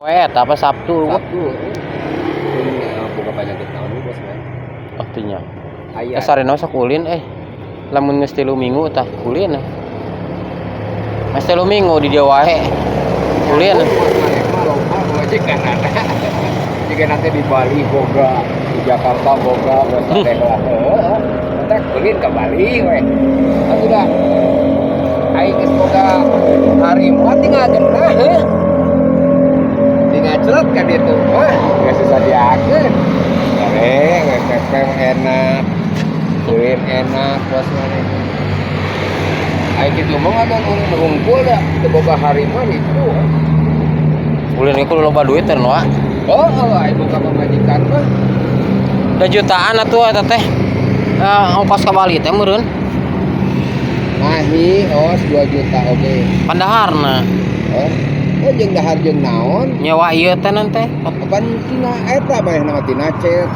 We, eta apa Sabtu? Sabtu. Ini boga penyakit naon bos man? Oh, tinya. Aya. Eh, sarena sok ulin eh. Lamun geus 3 minggu tah ulin. Geus 3 minggu di dieu wae. Ulin. Bos maneh mah loba pamajikan ada. Jika nanti di Bali boga, di Jakarta boga, bos teh lah. Heeh. Teh ulin ke Bali we. Atuh dah. Aing geus boga harimau tinggal genah heuh. Tinggal celep ka ditu. Wah, geus susah diakeun. Sare, we pepe enak. Ulin enak bos maneh. Aing kitu mah ngadon ulin hungkul da, teu boga harimau itu. Ulin ge kudu loba duit teh noa. Oh, aing boga pamajikan mah. Da jutaan atuh eta teh. Eh, ongkos ka Bali teh meureun. Mahi, os 2 juta oke. Pandaharna. Oh, oh jeung dahar jeung naon? Nyewa ieu teh nanti. Apaan tina eta manehna mah tina cet.